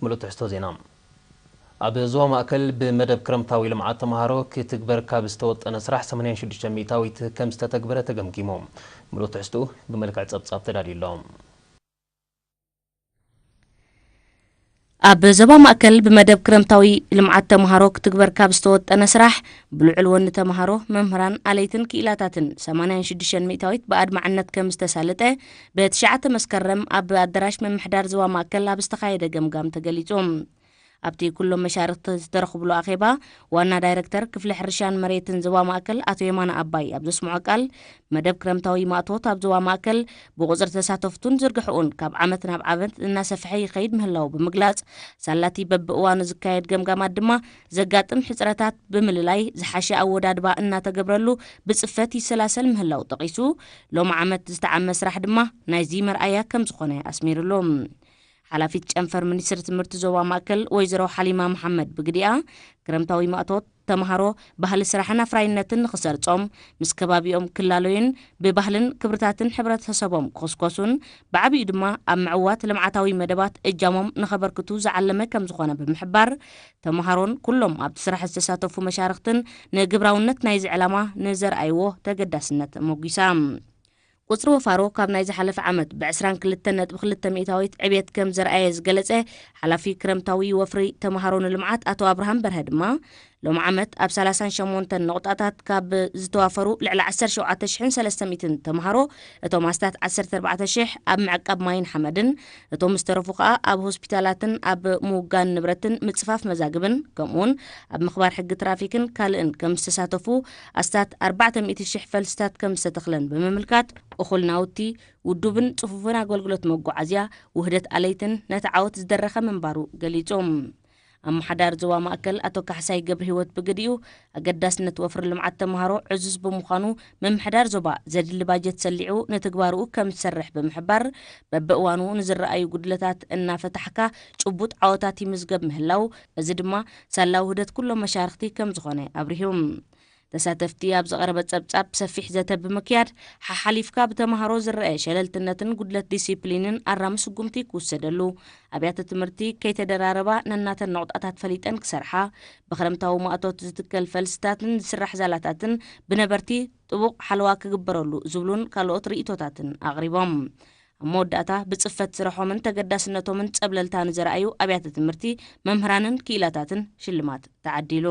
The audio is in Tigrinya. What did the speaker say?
ምሉእ ትሕዝቶ ዜና። ኣብ ዞባ ማእከል ብመደብ ክረምታዊ ልምዓት ተምሃሮ ክትግበር ካብ ዝተወጠነ ስራሕ ሰማንያን ሽዱሽተ ሚእታዊት ከም ዝተተግበረ ተገምጊሙ። ምሉእ ትሕዝትኡ ብመልክዕ ጸብጻብ ተዳልዩ ኣሎ። ኣብ ዞባ ማእከል ብመደብ ክረምታዊ ልምዓት ተምሃሮ ክትግበር ካብ ዝተወጠነ ስራሕ ብልዑል ወኒ ተምሃሮ፣ መምህራን፣ ኣለይትን ክኢላታትን ሰማንያን ሽዱሽተ ሚእታዊት ብኣድማዕነት ከም ዝተሳለጠ ብትሽዓተ መስከረም ኣብ ኣዳራሽ ምምሕዳር ዞባ ማእከል ኣብ ዝተኻየደ ገምጋም ተገሊጹ። ኣብቲ ኩሎም መሻርኽቲ ዝተረኽብሉ ኣኼባ ዋና ዳይረክተር ክፍሊ ሕርሻን መሬትን ዞባ ማእከል ኣቶ የማነ ኣባይ ኣብ ዘስምዖ ቃል፣ መደብ ክረምታዊ ማእቶት ኣብ ዞባ ማእከል ብቁጽሪ ተሳተፍቱን ዝርግሕኡን ካብ ዓመት ናብ ዓመት እናሰፍሐ ይኸይድ ምህላው ብምግላጽ፣ ሳላቲ በብእዋኑ ዝካየድ ገምጋማት ድማ ዘጋጥም ሕጽረታት ብምልላይ ዝሓሸ ኣወዳድባ እናተገብረሉ ብጽፈት ይሰላሰል ምህላው ጠቒሱ፣ ሎሚ ዓመት ዝተዓመ ስራሕ ድማ ናይዚ መርኣያ ከም ዝኾነ ኣስሚርሉ። ሓላፊት ጨንፈር ሚኒስትሪ ትምህርቲ ዞባ ማእከል ወይዘሮ ሓሊማ መሓመድ ብግዲኣ፣ ክረምታዊ ማእቶት ተምሃሮ ባህሊ ስራሕን ኣፍራይነትን ንኽሰርጾም፣ ምስ ከባቢኦም ክላለዩን ብባህልን ክብርታትን ሕብረተሰቦም ክኹስኮሱን ብዓቢኡ ድማ ኣብ ምዕዋት ልምዓታዊ መደባት እጃሞም ንኸበርክቱ ዝዓለመ ከም ዝኾነ ብምሕባር፣ ተምሃሮን ኩሎም ኣብቲ ስራሕ ዝተሳተፉ መሻርኽትን ንግብራውነት ናይዚ ዕላማ ንዘርኣይዎ ተገዳስነት ሞጒሳ። ቁጽሪ ወፋሮ ካብ ናይ ዝሓለፈ ዓመት ብ ዕስራን ክልተን ነጥቢ ክልተ ሚእታዊት ዕብየት ከም ዘርኣየ ዝገለጸ ሓላፊ ክረምታዊ ወፍሪ ተምሃሮ ንልምዓት ኣቶ ኣብርሃም በርሀ ድማ፣ ሎሚ ዓመት ኣብ ሰላሳን ሸሞንተን ነቑጣታት ካብ ዝተዋፈሩ ልዕሊ ዓሰርተ ሸውዓተ ሽሕን ሰለስተ ሚእትን ተምሃሮ፣ እቶም ኣስታት ዓሰርተ ኣርባዕተ ሽሕ ኣብ ምዕቃብ ማይን ሓመድን፣ እቶም ዝተረፉ ከኣ ኣብ ሆስፒታላትን ኣብ ምውጋን ንብረትን ምጽፋፍ መዛግብን፣ ከምኡውን ኣብ ምኽባር ሕጊ ትራፊክን ካልእን ከም ዝተሳተፉ፣ ኣስታት ኣርባዕተ ሚእቲ ሽሕ ፈልስታት ከም ዝተተኽለን ብምምልካት፣ እኹል ናውቲ፣ ውዱብን ጽፉፍን ኣገልግሎት መጓዓዝያ፣ ውህደት ኣለይትን ነቲ ዓወት ዝደረኸ ምንባሩ ገሊጹ። ኣመሓዳሪ ዞባ ማእከል ኣቶ ካሕሳይ ገብረ ህይወት ብግዲኡ፣ ኣገዳስነት ወፍሪ ልምዓት ተምሃሮ ዕዙዝ ብምዃኑ፣ ምምሕዳር ዞባ ዘድሊ ባጀት ሰሊዑ ንትግባርኡ ከም ዝሰርሕ ብምሕባር፣ በብእዋኑ ንዝረኣዩ ጉድለታት እናፈታሕካ ጭቡጥ ዓወታት ይምዝገብ ምህላው፣ እዚ ድማ ሳላ ውህደት ኩሎም መሻርኽቲ ከም ዝኾነ ኣብሪሁ። ተሳተፍቲ ኣብ ዝቐረበ ጸብጻብ ሰፊሕ ዘተ ብምክያድ፣ ሓሓሊፍካ ብተምሃሮ ዝረአ ሸለልትነትን ጉድለት ዲሲፕሊንን ኣራሚ ስጉምቲ ክውሰደሉ፣ ኣብያተ ትምህርቲ ከይተደራረባ ነናተን ነቑጣታት ፈሊጠን ክሰርሓ፣ ብክረምታዊ ማእቶት ዝትከል ፈልስታትን ዝስራሕ ዛላታትን ብነበርቲ ጥቡቕ ሓለዋ ክግበረሉ ዝብሉን ካልኦት ርእይቶታትን ኣቕሪቦም። ኣብ መወዳእታ ብጽፈት ስርሖምን ተገዳስነቶምን ጸብለልታ ንዘርኣዩ ኣብያተ ትምህርቲ፣ መምህራንን ክኢላታትን ሽልማት ተዓዲሉ።